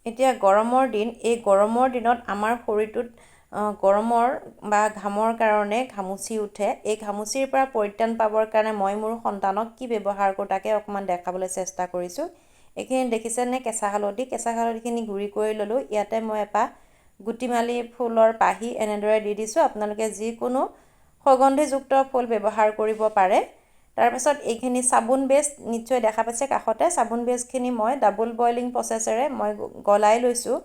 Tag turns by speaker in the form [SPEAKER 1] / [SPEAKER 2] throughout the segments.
[SPEAKER 1] এতিয়া গৰমৰ দিন, এই গৰমৰ দিনত আমাৰ শৰীৰটোত গৰমৰ বা ঘামৰ কাৰণে ঘামুচি উঠে। এই ঘামুচিৰ পৰা পৰিত্ৰাণ পাবৰ কাৰণে মই মোৰ সন্তানক কি ব্যৱহাৰ কৰোঁ, তাকে অকণমান দেখাবলৈ চেষ্টা কৰিছোঁ। এইখিনি দেখিছেনে কেঁচা হালধি? কেঁচা হালধিখিনি গুড়ি কৰি ল'লোঁ। ইয়াতে মই এপাহ গুটিমালী ফুলৰ পাহি এনেদৰে দি দিছোঁ। আপোনালোকে যিকোনো সুগন্ধিযুক্ত ফুল ব্যৱহাৰ কৰিব পাৰে। তাৰপাছত এইখিনি চাবোন বেছ, নিশ্চয় দেখা পাইছে কাষতে। চাবোন বেছখিনি মই ডাবল বইলিং প্ৰচেছেৰে মই গলাই লৈছোঁ।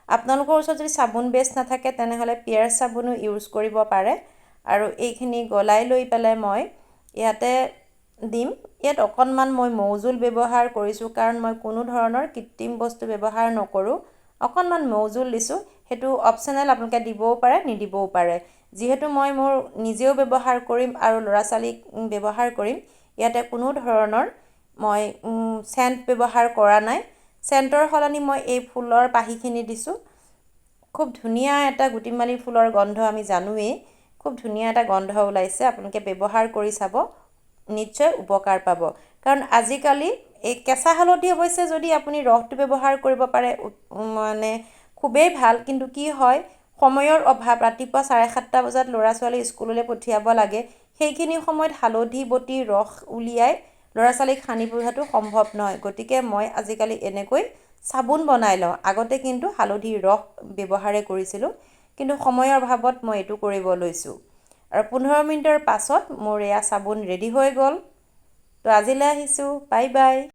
[SPEAKER 1] আপোনালোকৰ ওচৰত যদি চাবোন বেছ নাথাকে, তেনেহ'লে পিয়াৰ চাবোনো ইউজ কৰিব পাৰে। আৰু এইখিনি গলাই লৈ পেলাই মই ইয়াতে দিম। ইয়াত অকণমান মই মৌজোল ব্যৱহাৰ কৰিছোঁ, কাৰণ মই কোনো ধৰণৰ কৃত্ৰিম বস্তু ব্যৱহাৰ নকৰোঁ। অকণমান মৌজোল দিছোঁ, সেইটো অপশ্যনেল, আপোনালোকে দিবও পাৰে, নিদিবও পাৰে। যিহেতু মই মোৰ নিজেও ব্যৱহাৰ কৰিম আৰু ল'ৰা ছোৱালীক ব্যৱহাৰ কৰিম, ইয়াতে কোনো ধৰণৰ মই চেণ্ট ব্যৱহাৰ কৰা নাই। চেণ্টৰ সলনি মই এই ফুলৰ পাহিখিনি দিছোঁ। খুব ধুনীয়া এটা গুটিমালী ফুলৰ গন্ধ আমি জানোৱেই, খুব ধুনীয়া এটা গন্ধ ওলাইছে। আপোনালোকে ব্যৱহাৰ কৰি চাব, নিশ্চয় উপকাৰ পাব। কাৰণ আজিকালি এই কেঁচা হালধি অৱশ্যে যদি আপুনি ৰসটো ব্যৱহাৰ কৰিব পাৰে, মানে খুবেই ভাল। কিন্তু কি হয়, সময়ৰ অভাৱ। ৰাতিপুৱা 7:30 বজাত ল'ৰা ছোৱালী স্কুললৈ পঠিয়াব লাগে। সেইখিনি সময়ত হালধি বটি ৰস উলিয়াই ল'ৰা ছোৱালীক সানি পঠিওৱাটো সম্ভৱ নহয়। গতিকে মই আজিকালি এনেকৈ চাবোন বনাই লওঁ। আগতে কিন্তু হালধিৰ ৰস ব্যৱহাৰে কৰিছিলোঁ, কিন্তু সময়ৰ অভাৱত মই এইটো কৰিব লৈছোঁ। আৰু 15 মিনিটৰ পাছত মোৰ এয়া চাবোন ৰেডি হৈ গ'ল। তো আজিলৈ আহিছোঁ, বাই বাই।